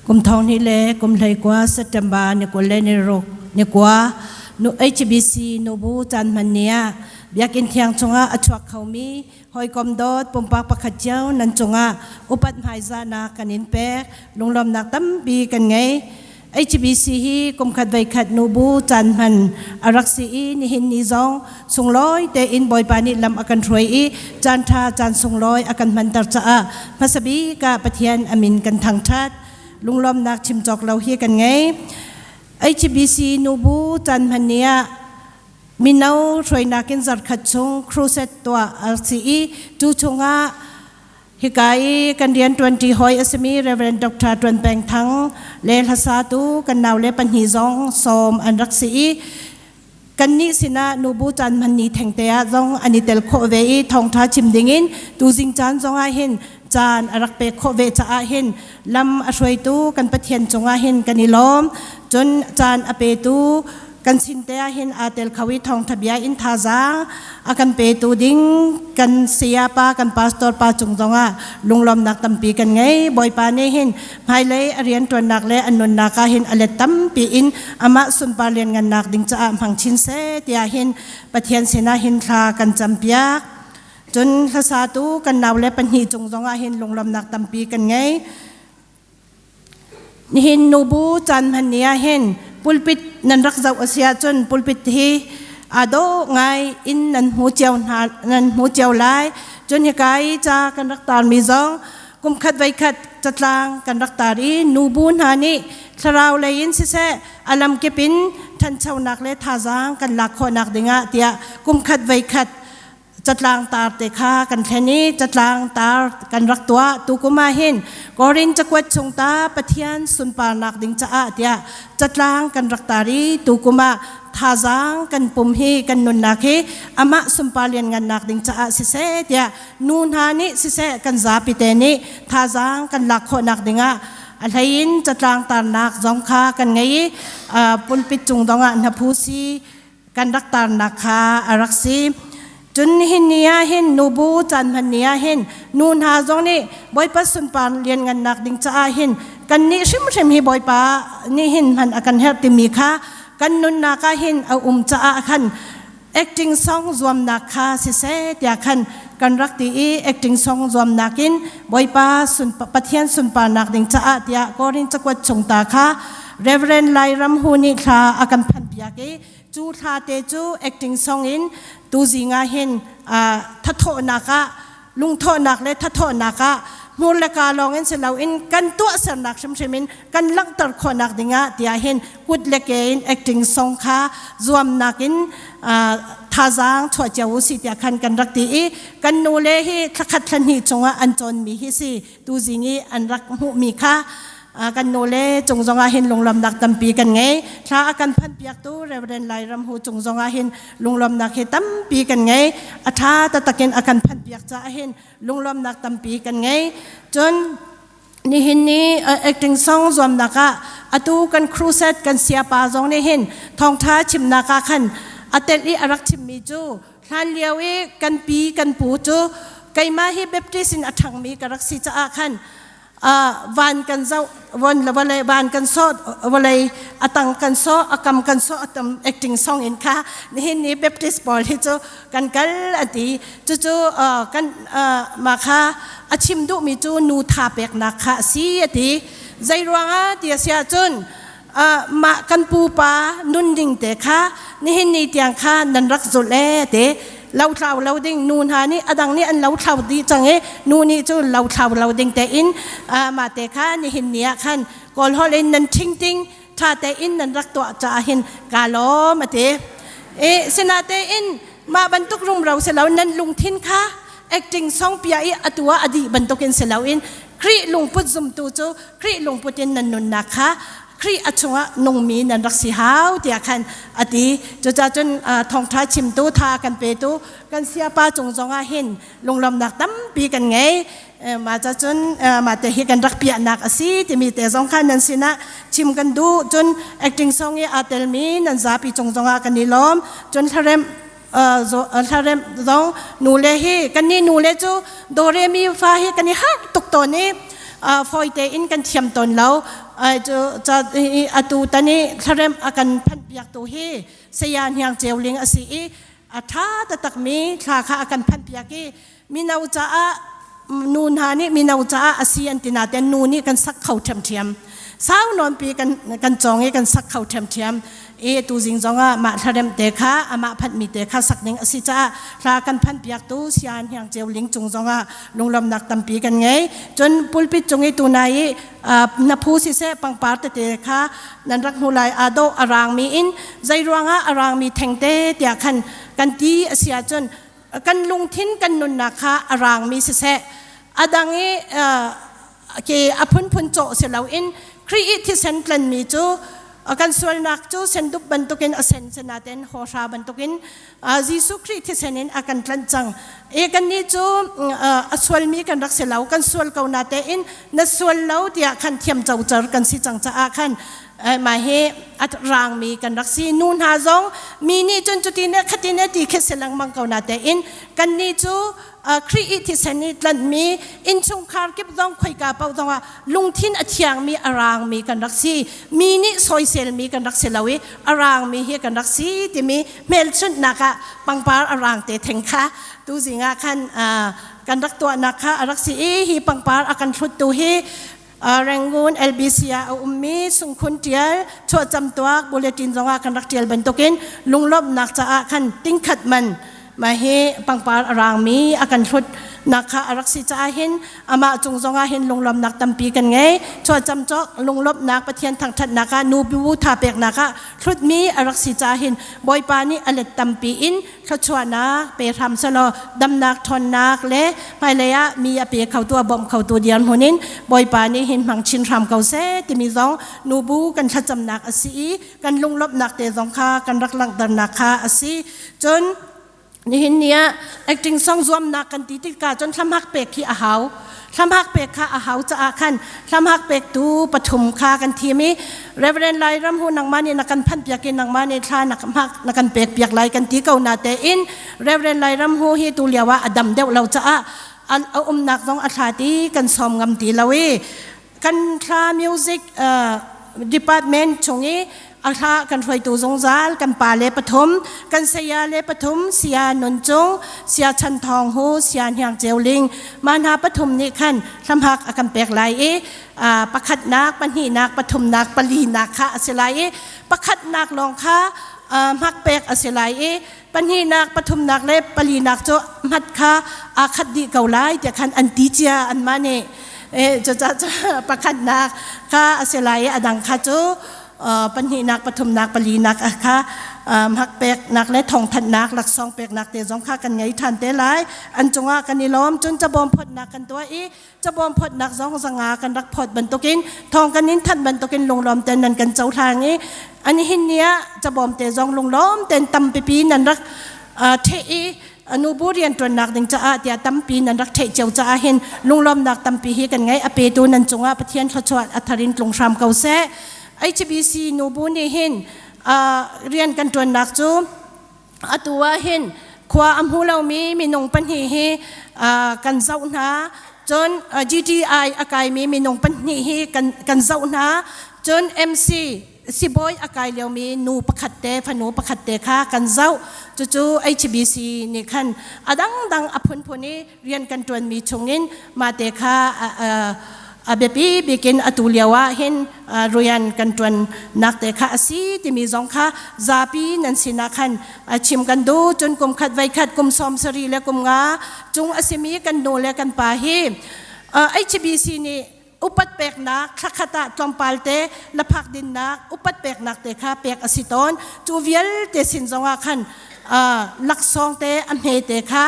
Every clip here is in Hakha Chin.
Kum thong hnih le kum 19 September ni 26 ni 9 nu HBC nubu caan hman ni ah Biakinn thiang chungah a chuak khomi hawikom dawt pumpak pakhat cio nan cungah upat hmaizahnak kan in pek, lunglawmnak tampi kan ngei. HBC hi kumkhat voikhat nubu caan hman a rak si i nihin ni zong sunglawi tein Bawipa nih lam a kan hruai i caan ṭha caan sunglawi a kan hmanter caah hmasa bik ah Pathian a min kan thangṭhat. Lunglawmnak chim cawk lo hi kan ngei. HBC nubu caan hman ni ah mino hruainak in zarkhat chung crusade tuah a si i cu chungah Hika i kan rianṭuanṭi hawi a simi Rev. Dr. Ṭuan Peng Thang le hlasatu kan naule pahnih zong sawm an rak si i kannih sinah nubu caan hman ni thengte ah zong an i tel khawh ve i thawngṭha chim dingin tuzing caan zongah hin caan a rak pek khawh ve caah hin lam a hruaitu kan Pathian cungah hin kan i lawm. Cun caan a petu kan sin te ah hin aa tel kho i thawngtha bia in thazaang a kan petu ding kan saya pa, kan pastor pa cung zongah lunglawmnak tampi kan ngei. Bawipa nih hin hmailei a rianṭuannak le a nunnak ah hin a let tampi in amah sunpar lianngannak ding caah hmang chin seh tiah hin Pathian sinah hin thla kan campiak. Cun hlasatu kan naule pahnih cung zongah hin lunglawmnak tampi kan ngei. Nihin nubu caan hman ni ah hin pulpit nan rak zoh a si ahcun pulpit hi aa dawh ngai in nan hmu cio hna, nan hmu cio lai. Cun hika i ca kan rak tarmi zong kum khat voikhat catlang kan rak tar i nubu hna nih thlarau lei in siseh a lamkip in ṭhanchonak le thazaang kan lak khawhnak dingah tiah kum khat voikhat catlang tar te kha kan thlen i catlang tar kan rak tuah. Tukum ah hin Korin cakuat chung ta Pathian sunparnak ding caah tiah catlang kan rak tar i tukum ah thazaang kan pum hi, kan nunnak hi amah sunpar lianngannak ding caah siseh tiah nu hna nih siseh, kan zapi te nih thazaang kan lak khawhnak dingah a hleiin catlang tarnak zong kha kan ngei i pulpit cung zongah hnaphu si kan rak tarnak kha a rak si. Cun nihin ni ah hin, nubu caan hman ni ah hin, nu hna zong nih Bawipa sunpar lianngannak ding caah hin kannih hrimhrim hi Bawipa nih hin hman a kan herh timi kha kan nunnak ah hin a um caah khan acting song zuamnak kha siseh tiah khan kan rak ti i acting song zuamnak in Bawipa Pathian sunparnak ding caah tiah Korin cakuat chung ta kha Reverend Lairam Hu nih thla a kan phanpiak i cu thla te cu acting song in tuzing ah hin thathawhnak ah, lungthawhnak le thathawhnak ah, hmur le ka lawng in si loin kan tuahsernak hrimhrim in kan langhter khawhnak dingah tiah hin kut le ke in acting song kha zuamnak in thazaang chuah cio u si tiah khan kan rak ti i kan nu le hi thlakhat thlahnih chungah an cawnmi hi si. Tuzing i an rak hmuhmi kha kan nu le cung zongah hin lunglawmnak tampi kan ngei. Thla a kan phanpiaktu Reverend Lairam Hu cung zongah hin lunglawmnak hi tampi kan ngei. A ṭha taktak in a kan phanpiak caah hin lunglawmnak tampi kan ngei. Cun nihin ni acting song zuamnak ah atu kan crusade kan siapa zong nih hin thawngṭha chimnak ah khan a telh i a rak chimmi cu hlan lio i kan pi kan pu cu keimah hi Baptist in a ṭhangmi ka rak si caah khan van kan zoh von le vawlei van kan sawh, vawlei a tang kan sawh, a kam kan sawh, a tam acting song in kha nihin ni Baptist pawl hi cu kan kal an ti. Cucu kan mah kha a chim duhmi cu nu tha peknak kha a si a ti. Zei ruangah ti a si ahcun mah kan pupa nunning te kha nihin ni tiang kha nan rak zulh e te, lothlau lo ding, nu hna nih a dang nih an lothlau dih cang i nu nih cu lothlau lo ding tein mah te kha nihin ni ah khan Kawl holh in nan ṭhing ting ṭha tein nan rak tuah caah hin kaa lawm a ti. E sinatein mah bantuk rumro si lo, nan lungthin kha acting song pia i atu ah a dih bantukin si loin Khrih lungput zumtu cu Khrih lungput in nan nunnak kha Khrih a chungah nungmi nan rak si hau tiah khan a ti. Cucaah cun thawngṭha chimtu, tha kan petu kan siapa cung zongah hin lunglawmnak tampi kan ngei. Mah cun mah te hi kan rak piahnak a si timi te zong kha nan sinah chim kan duh. Cun acting song i aa telmi nan zapi cung zongah kan i lawm. Cun hlaremh hlaremh zong nule hi, kannih nule cu do re mi fa hi kan i harh tuk tawn i fawi tein kan thiam tawn lo. Cu atu tan i thlarem a kan phanh piak tu hi saya Hniang Ceu Ling a si i a ṭha taktakmi thla kha a kan phanh piak i mino caah nu hna nih mino caah a si an ti naten nu nih kan sak kho ṭhiamṭhiam. Sau nawnpi kan cawng i kan sak kho ṭhiamṭhiam i tu zing zongah mah thlarem te kha amah phanhmi te kha sak ding a si caah hla kan phanh piaktu Sian Hniang Ceu Ling cung zongah lunglawmnak tampi kan ngei. Cun pulpit cung i tunai i na phu siseh pangpar tete kha nan rak hmu lai. Aa dawh a rangmi in zei ruangah a rangmi thengte tiah khan kan ti a si ahcun kan lungthin kan nunnak kha a rangmi siseh, a dang i ke a phunphun cawh si loin Khrih i thisen tlanmi cu kan sualnak cu sendup bantukin a sen sinaten hawhra bantukin Jesuh Khrih thisen in a kan tlanh cang. E kannih cu a sualmi kan rak si lo, kan sual ko na tein na sual lo tiah khan thiam cocer kan si cang caah khan mah hi a rangmi kan rak si. Nu hna zong mi nih cun cuti ne khati ne ti khi si lengmang ko na tein kannih cu Khrih i thisen i tlanhmi innchungkhar kip zong khoika paoh zongah lungthin a thiangmi a rangmi kan rak si. Mi nih soiselmi kan rak si lo i a rangmi hi kan rak si timi hmelchunhnak ah pangpar a rang te theng kha tuzing ah khan kan rak tuahnak kha a rak si i hi pangpar a kan hluttu hi Rangoon LBC ah a ummi Sungkhun Tial chuahcam tuak bulletin zongah kan rak tial bantukin lunglawmhnak caah khan tingkhat man mah hi pangpar a rangmi a kan hlut nak kha a rak si caah hin amah cung zongah hin lunglawmhnak tampi kan ngei. Chuahcam cawk lunglawmhnak Pathian thangṭhatnak ah nu bu tha peknak ah hlutmi a rak si caah hin Bawipa nih a let tampi in thluachuahnak pe hram selaw damnak ṭhawnnak le hmailei ah mi a pe khotu a bawmh khotu dirhmun in Bawipa nih hin hmang chin hram ko seh timi zong nubu kan thlacamnak a si i kan lunglawmhnak te zong kha kan rak langhternak kha a si. Cun nihin ni ah acting song zuamnak kan ti tikah cun hlamhak pek khi a hau. Hlamhak pek kha a hau caah khan hlamhak pektu pathum kha kan thim i Reverend Lairam hu nangmah nih na kan phanh piak i nangmah nih thla na hmak na kan pek piak lai kan ti ko na tein Reverend Lairam hu hi tu lio ah a dam deuh lo caah a umnak zong a thla ti kan sawm ngam ti lo i kan thla music department chung i a hla kan hruaitu zungzal kan pa le pathum kan saya le pathum sia Nun Cung, sia Chan Thawng Hu, sia Hniang Ceu Ling ma hna pathum nih khan hlamhak a kan pek lai i pakhatnak, pahnihnak, pathumnak, palinak kha a si lai i pakhatnak lawng kha hmak pek a si lai i pahnihnak, pathumnak le palinak cu hmat kha aa khat dih ko lai tiah khan an ti cia anmah nih. Cucaah pakhatnak kha a si lai i a dang kha cu pahnihnak, pathumnak, palinak kha hmak peknak le thawngthanhnak laksawng peknak te zong kha kan ngei ṭhan te lai. An cungah kan i lawm. Cun cabawm phawtnak kan tuah i cabawm phawtnak zong zanga kan rak phawt bantukin thawng kan in thanh bantukin lunglawm ten nan kan cohlang i an hin ni ah cabawm te zong lunglawm ten tampipi nan rak ṭheh i nubu rianṭuannak ding caah tiah tampi nan rak theih cio caah hin lunglawmnak tampi hi kan ngei. A petu nan cungah Pathian thluachuah a thar in tlung hram ko seh. HBC nubu nih hin rian kan ṭuannak cu atu ah hin khua a hmu lomi minung pahnih hi kan zoh hna, cun GTI a kaimi minung pahnih hi kan zoh hna, cun MC sibawi a kai liomi nu pakhat te fanu pakhat te kha kan zoh. Cucu HBC nih khan a dangdang a phunphun i rian kan ṭuanmi chungin mah te kha a biapi bikin atu lio ah hin rian kan ṭuannak te kha a si timi zong kha zapi nan sinah khan chim kan duh. Cun kum khat voi khat kum 70 le kum nga cung a simi kan nu le kan pa hi HBC nih upat peknak thlakhat ah tlawmpal te laphak dinnak upat peknak te kha pek a si tawn. Cu vialte sin zongah khan laksawng te a hme te kha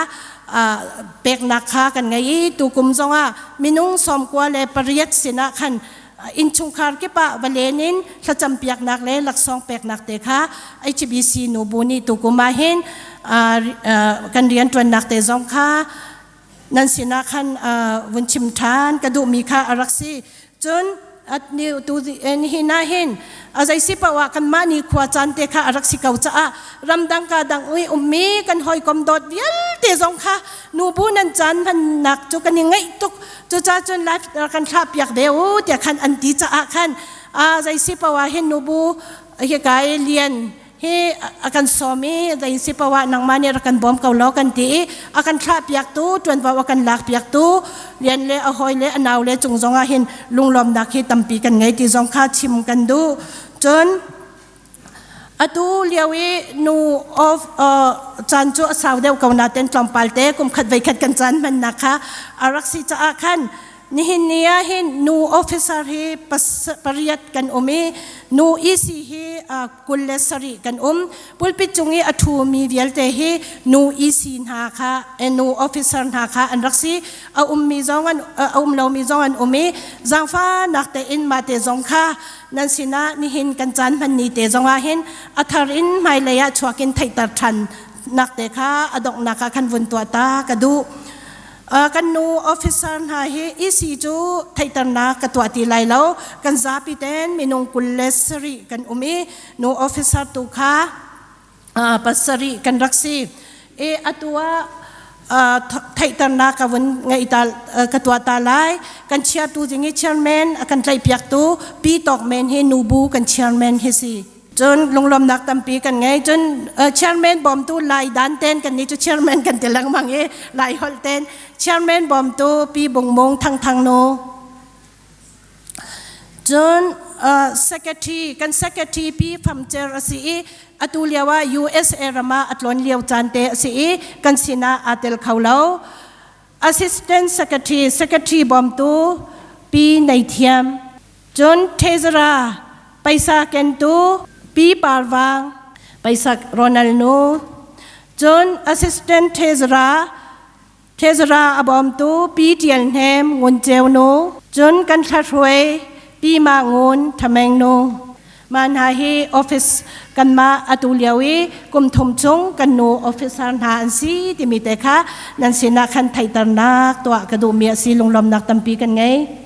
peknak kha kan ngei i tukum zongah minung 98 sinah khan innchungkhar kip ah va len in thlacam piaknak le laksawng peknak te kha HBC nubu nih tukum ah hin kan rianṭuannak te zong kha nan sinah khan vun chim ṭhan ka duhmi kha a rak si. Cun tu hin ah hin a zei si paoh ah kanmah ni khua caan te kha a rak si ko caah ramdang ka dang ui ummi kan hawikom dawt vialte zong kha nubu nan caan hmannak cu kan i ngaih tuk, cucaah cun live kan thlah piak ve u tiah khan an ti caah khan. A zei si poah hin nubu hika i lian hi a kan sawm i zei si poah nangmah nih rak kan bawm ko law kan ti i a kan thlah piaktu ṭuanvo a kan lak piaktu lian le a hawi le a nau le cung zongah hin lunglawmnak hi tampi kan ngei ti zong kha chim kan duh. Cun atu lio i nu of caan cu a sau deuh ko nain tlawmpal te kum khat voi khat kan caan hmannak kha a rak si caah khan Nihin ni ah hin nu officer hi pariat kan um i nu EC hi 27 kan um. Pulpit cung i a ṭhumi vialte hi nu EC hna kha nu officer hna kha an rak si. A ummi zong an a um lomi zong an um i zaangfahnak tein mah te zong kha nan sinah nihin kan caan hman ni te zong ah hin a thar in hmailei ah chuak in theihter ṭhan nak te kha a donghnak ah khan vun tuah ta ka duh. Kan nu officer hna hi EC cu theihternak ka tuah ti lai lo. Kan zapi ten minung 27 kan um i nu officer tu kha pasarih kan rak si. E atu ah theihternak ka vun ngei ta ka tuah ta lai. Kan chiatu ding i chairman a kan tlaihpiaktu Pi Tawk Men hi nubu kan chairman hi si. Cun lunglawmnak tampi kan ngei. Cun chairman bawmtu Lai Dan ten kan nih cu chairman kan ti lengmang i Lai holh ten chairman bawmtu Pi Bung Mung Thang Thang Nu. Cun secretary kan secretary Pi Pham Cer a si i atu lio ah USA ram ah a tlawn lio caan te a si i kan sinah aa tel kho lo. Assistant Secretary Secretary bawmtu Pi Nei Thiam. Cun Treasurer paisa kentu Pi Par Vang, paisa Ronald Nu. Cun Assistant Treasurer Treasurer a bawmtu Pi Tial Hnem Ngun Ceu Nu. Cun kan thlahruai Pi Ma Ngun Thameng Nu. Mah hna hi office kanmah atu lio i kum thum chung kan nu officer hna an si timi te kha nan sinah khan theihternak tuah ka duhmi a si. Lunglawmnak tampi kan ngei.